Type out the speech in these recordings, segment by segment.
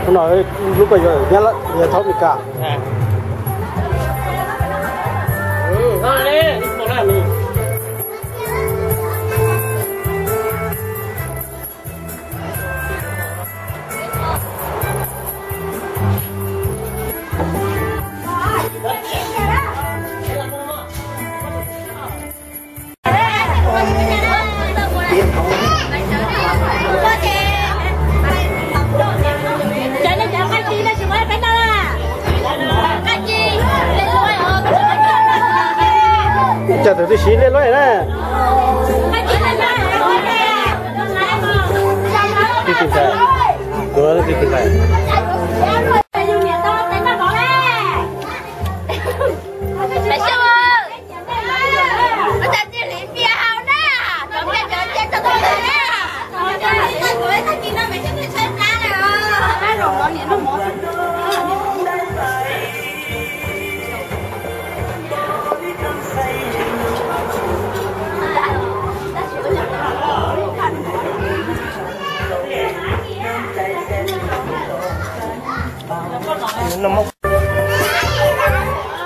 No lub ko yog nyob thoob Meskas. Cov tus tib si liaj luaj na. Tib tug ntxhais, kuv tib tug ntxhais.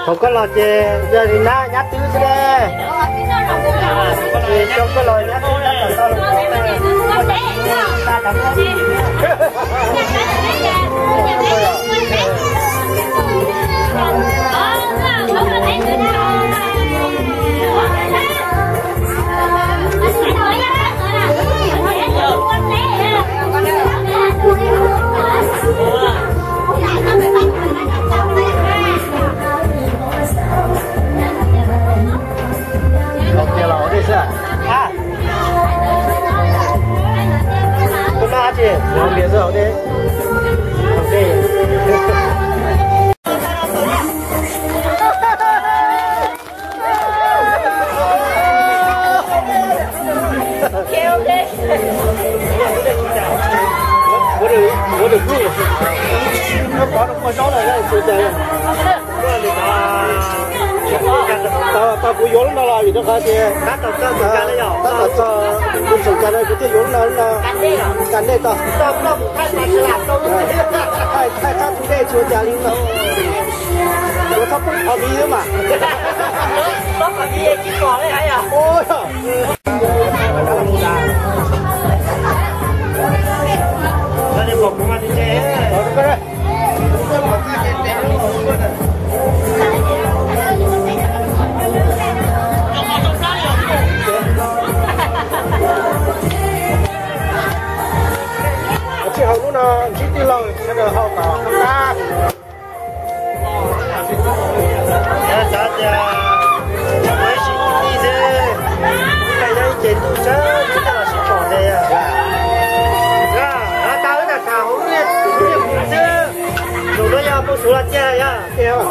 Thaum koj los ces yog li nab nyab twb xwb de. Ces coj koj los nyab twb tab tom tau los. Tus no tsis ua npias xwb hauv dej. Tau, kuv yuav lub no los vim rau qhov tias tab tom txog kuv tseem kas no kuv thiaj yuav lub no, lub no kas nej tau. Thaij qab tus dej tsis ua cas li no. Yuav txhob poob qhov miv xwb mas. Tsis haum lub no ntsib tij laug sawv daws haus kom qab qab. Xav tias ib sim tij xwb, nyob ib ce ntuj sab twb los sib pom tes. Tau wb tham tham hauv lub niaj hnub xwb, tus no yog muaj suav los ciaj yog.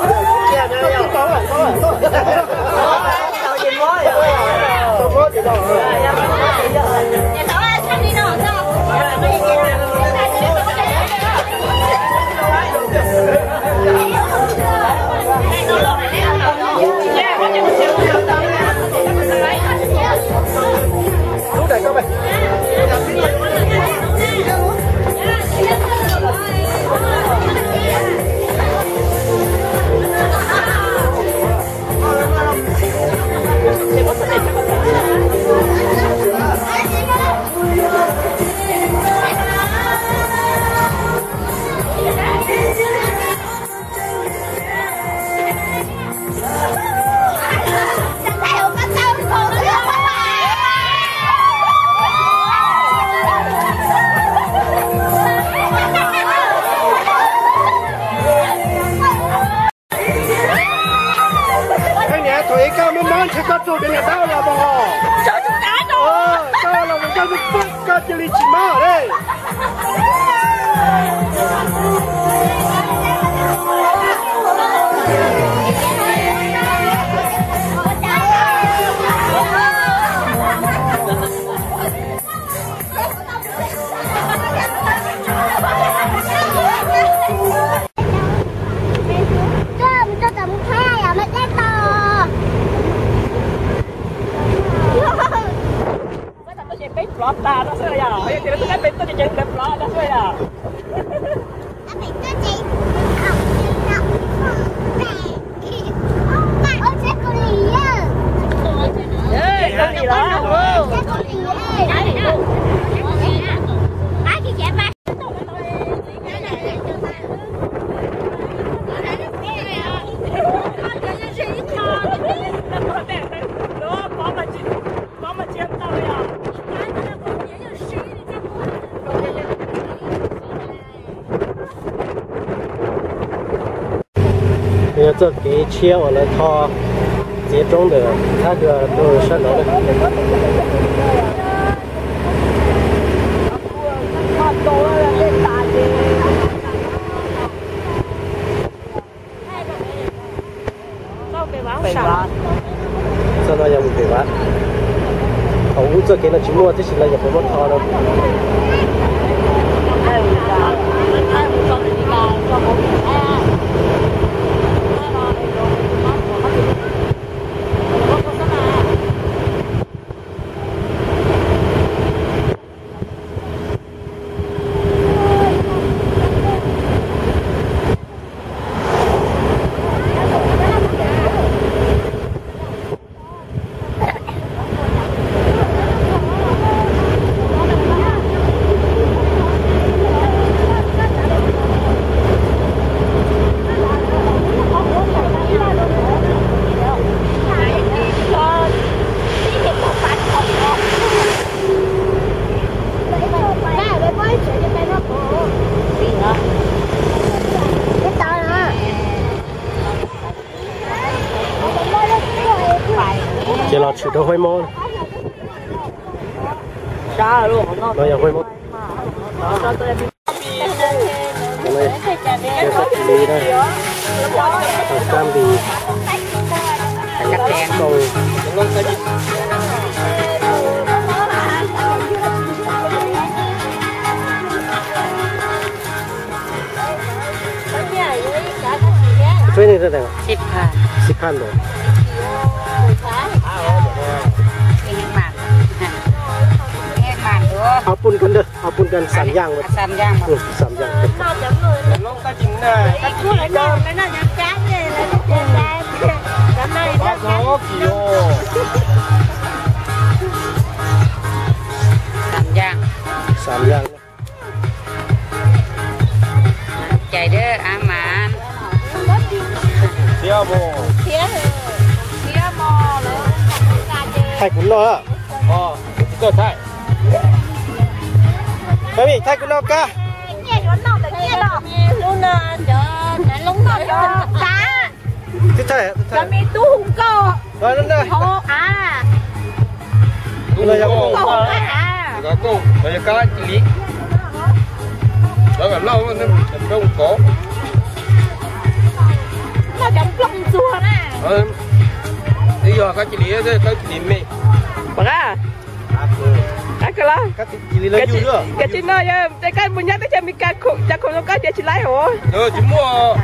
Yog txoj kev tshiab uas lawv tho txiav roob ntawm thab dua rau sab nraud. Txoj no yog mus pem Vaj. Thaum ub txoj kev no tsis muaj tab sis lawv nyuam qhuav muab tho no. Ces los tshwm rau huaib mob. No yog huaib mob. Cov kab lis na, kab lis, kab lis. Xib phaj ntawd. Ab pun kan, ab pun kan xam yam, xam yam. Xam yam. Cais dawb av mas. Thaij kuv noj. Thaij kuv noj kab. Twb thaij, twb thaij. Cov me tub hu nkauj hauv av. Hu nkauj hauv av. Kab cia li. Lawv kam loj, lawv kam loj. Noj cov nplooj ntxuag na. Twb yog kab cia li, kab cia li me. Pom qab. Qab kawg los. Kab tsis noj, yog tias kab mus nyob teb chaws Amelikas, cov khoom zoo kab tias tsis laib hos. Tsis muaj.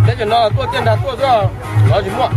Teb chaws no tuaj tiaj nrag tuaj xwb, lawv tsis muaj.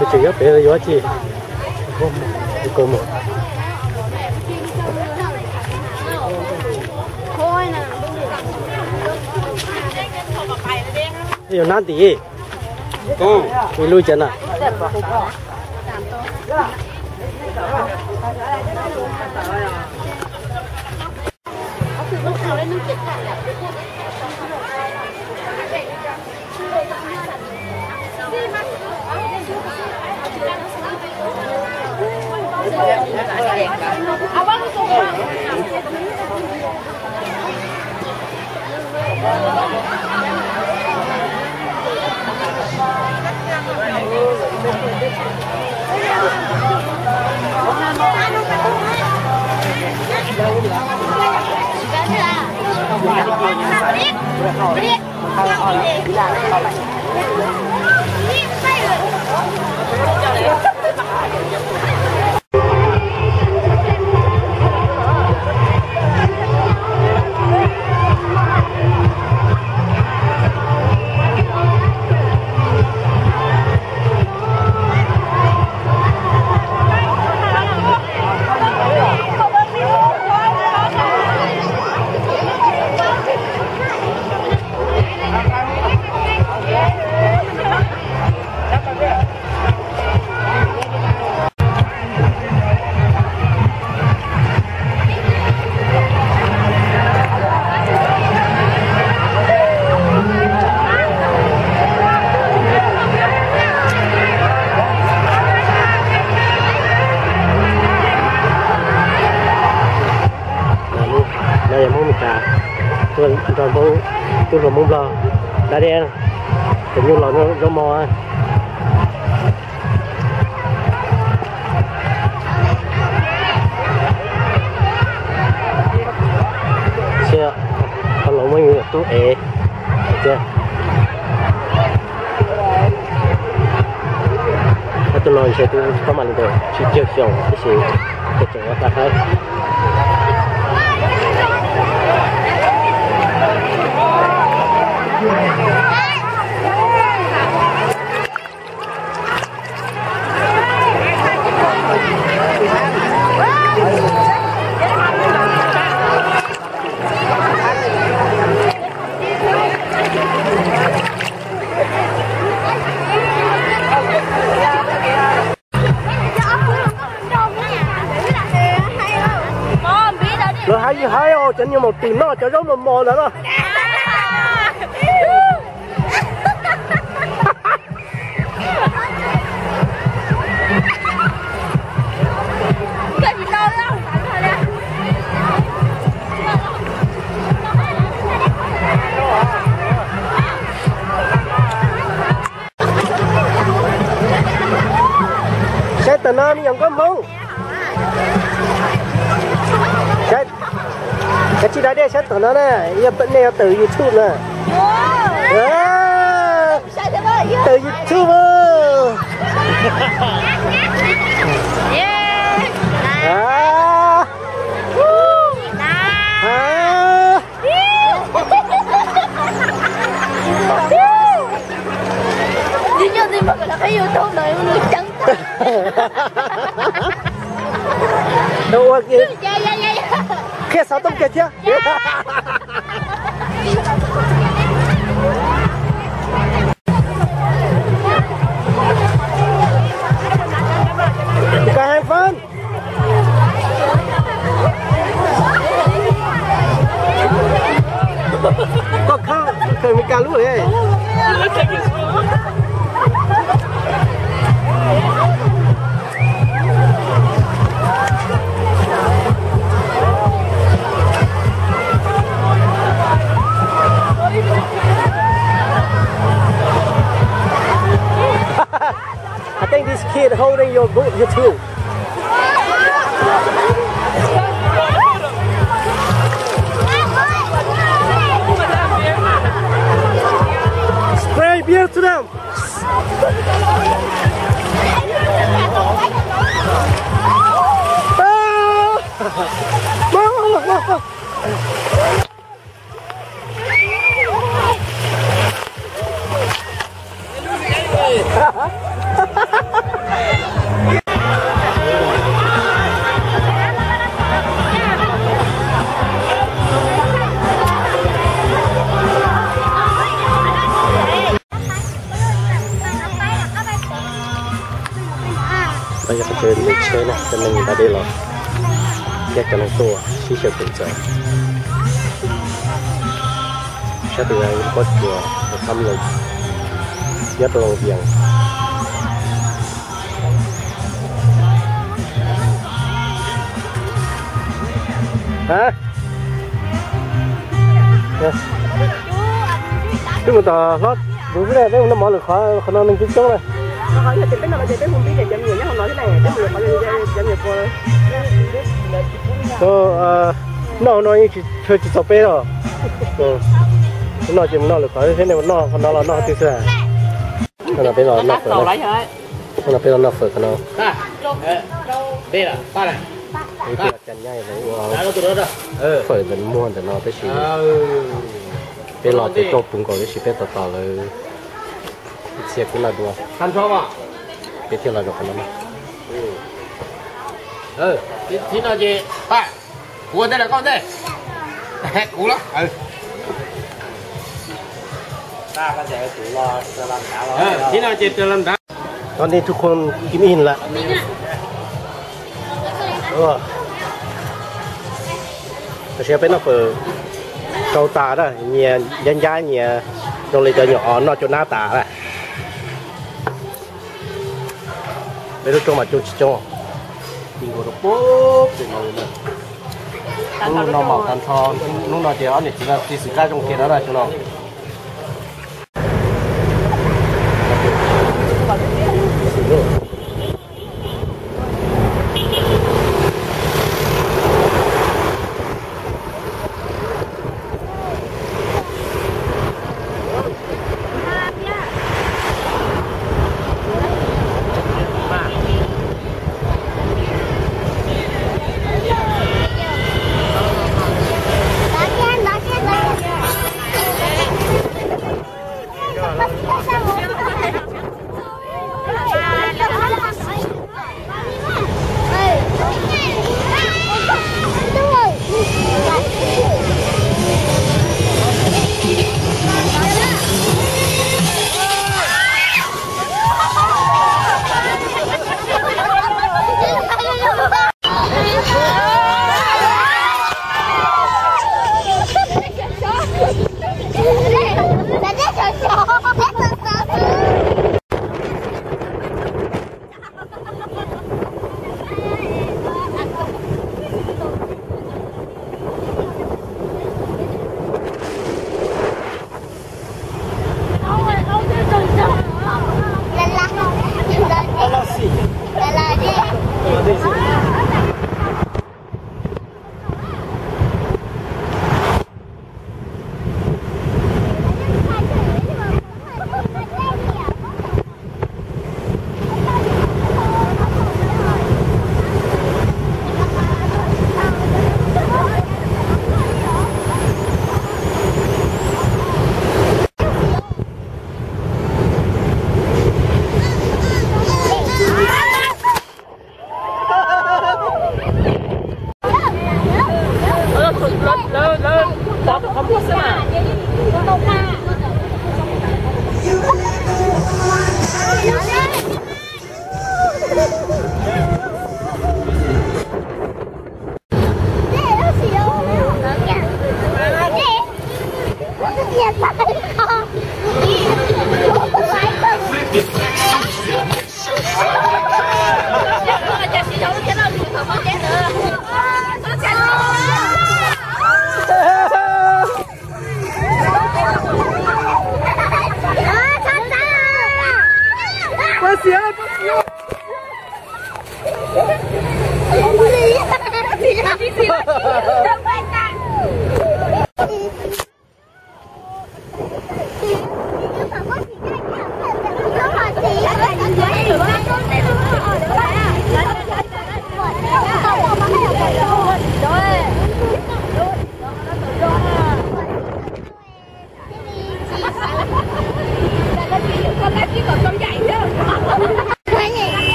Tseem nyob pem yuav tsi? Koj mus. Yuav nab ntim. Ib lub cas na. No yog Hmoob Mes Kas tuaj nrog Hmoob, tuaj nrog Hmoob Nplog da dej, tus nyuj los zaub mov. Xyov, qhov los muaj tub ev thiab. Ob tug no ntshe twb pab mam li ntawm tsib caug xyoo tib si, ces tseem ua tau qhab. Lawv hais yus hais os, cov niag maum twm noj cov zaub mos mos ntawd los. Saib tam no me nyuam nkauj Hmoob. Saib, kav tsij da dej saib tam no na, nej yuav tawm YouTube na. Tawm YouTube. Ua kiag, qhia xov tooj kiag thiab. Koj hais fab, koj khawb kawg Meskas lub. I think this kid holding your boot, your tool. Spray beer to them. Yog qhov chaw nres tsheb na, cov neeg nqa dej los thiab cov neeg tuaj sib xyaw peem txawv. Sab twg pob tsuas khab loo nyob rau Long Biên. Twb mus tom hlob, tus xwb, peb mus noj mov lwm qhov, qhov no neeg coob coob na. Noj no yeej tsis, chaw tsis txaus peb los. Noj ces mus noj lwm qhov thiab, nej mus noj qhov no los noj qhov twg xwb. Peb los noj fawm, no peb los noj fawm qhov no. Ib tug cas nyab lawv ua fawm ntawm muag ntawm no tab sis peb los ces tuaj puv nkaus tab sis peb tos tos lawv ib txhia kuj noj dua, peb thiaj los rau qhov no. Kuv ua ntej los koj ua ntej? Kuv los. Tib no ces raws los nrad. Tau nej tub khuôn kim ib lawm. Tam sim no peb noj fawm tau tas na, nyias ncab ncab nyias zoo li cov nyuam os noj cuaj nab tas na. Peb lub roob mas coob tsis coob, ti nkaus rau pem no. Hnub no mas tag nrho, hnub no ces ob niam txiv no txiv xwm kab zoo kiag no na xyoo no.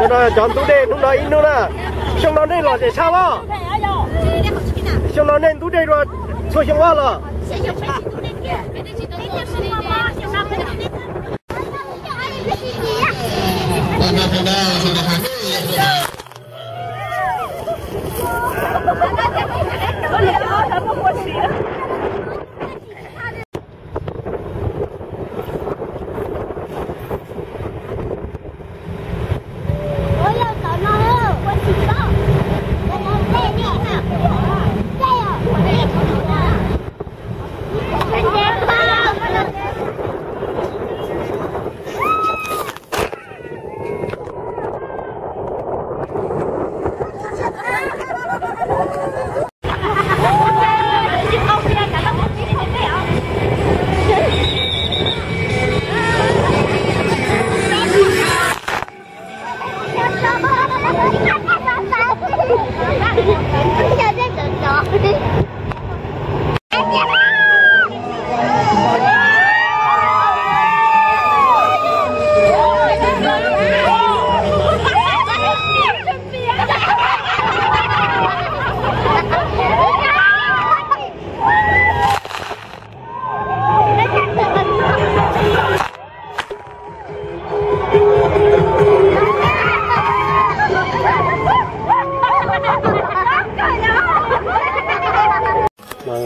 Cov ntub dej hnub no ib hnub na, xyoo no nej lom zem tshaj os. Xyoo no nej ntub dej dua txhua xyoo vaj los.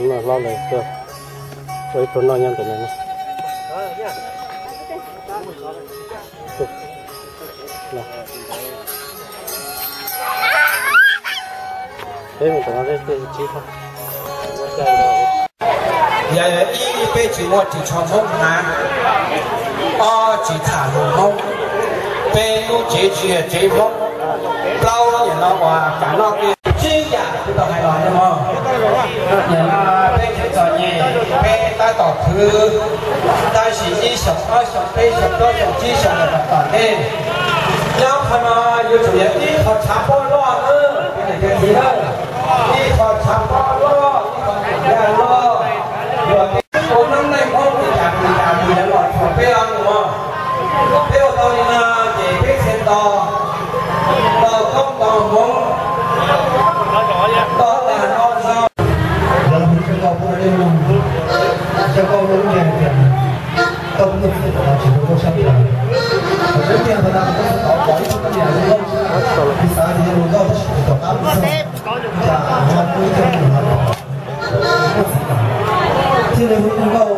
Hlob lawm, ua ib pluag noj nyob ntawm no. Peb mus tom no, peb tsib. Yog ib, peb tsis muaj ris tsho Hmoob hnav. Ob, tsis tham lus Hmoob. Peb lub tsev tsis yog tsev Hmoob. Plaub, nim no uas kam noj kiag tsib yam kuv tau hais los no mog. Nim no peb tseem txom nyem, peb tab tom khwv, tab sis ib xyoos, ob xyoos, peb xyoos, plaub xyoos, tsib xyoos los tom tom ntej. Nyob qhov no yuav tsum yog ib qho tshav pob loj na, peb niam peb txiv na. Ib qho tshav pob loj, ib qho tseem yaj loj, luag peb ua noob neej Hmoob li cas li cas li lawv los rhuav peb os no. Peb ua tau li no ces peb thiaj tau, tau koob tau hmoov, tau tag nrho zoo. Yog li ntawd koj pub rau nej mloog, koj mloog lub npe hais tias koj pub tus txiv tom no tsis zoo nkauj sab nraud. Thaum peb tiag ntawd na, koj txiv tom pom ib tug poj niam zoo nkauj, txiv xav tias yog zoo nkauj tab sis tus tom qab mus txog, cas ho pub ib tug mus no tom. Thiaj li hu nkauj.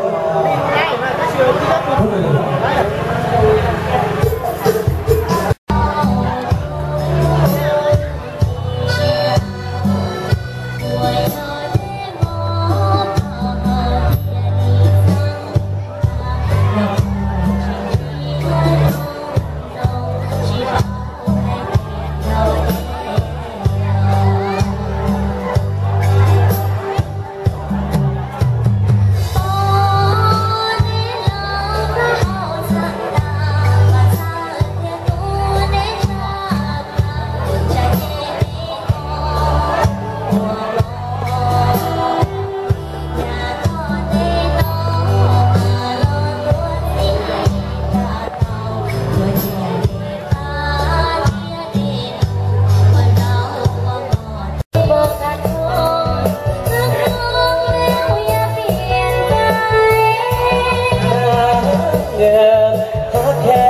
Khab khe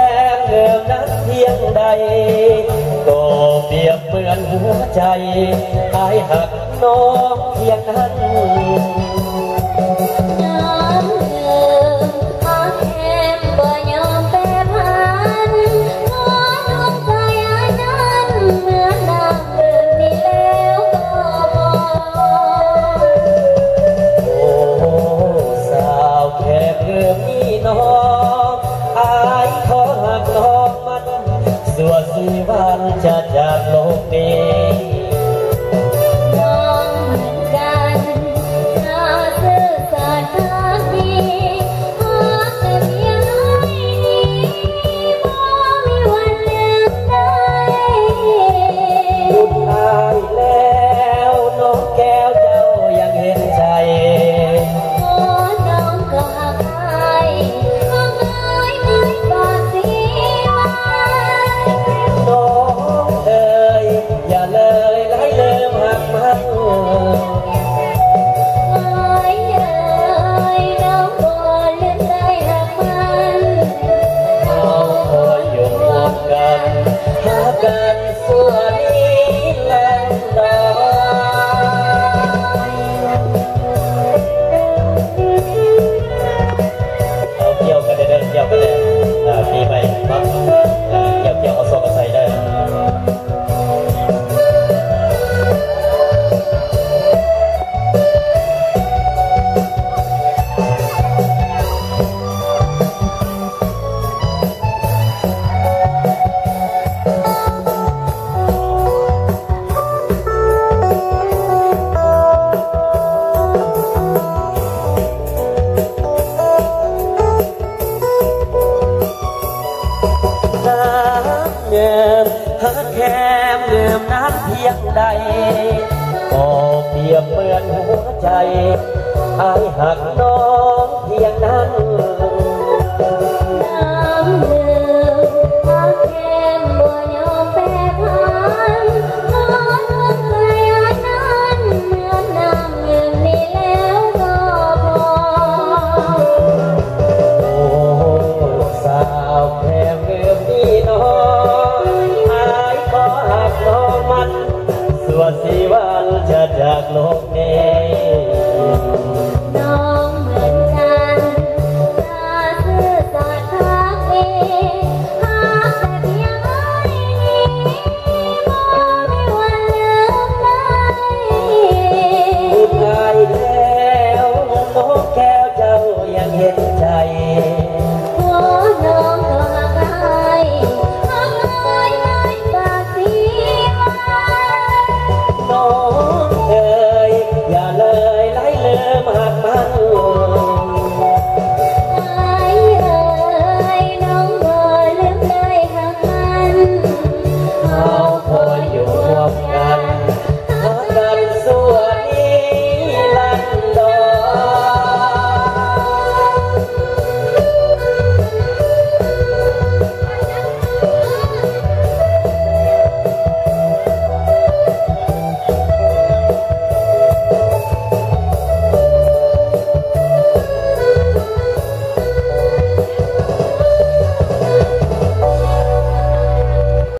ngwm nab thiab dais, kom piam pwm huab cai, ai hab no thiab nab. Ua xav kheb kawg mi no, ai thov hab no mas xuas xwm vas ca ca loj me. Kuv hais lawm no, koj cov yaj heev ntshai. No Khab khem lwm nab thiab dais, kom piam pwm huab cai, ai has no thiab nab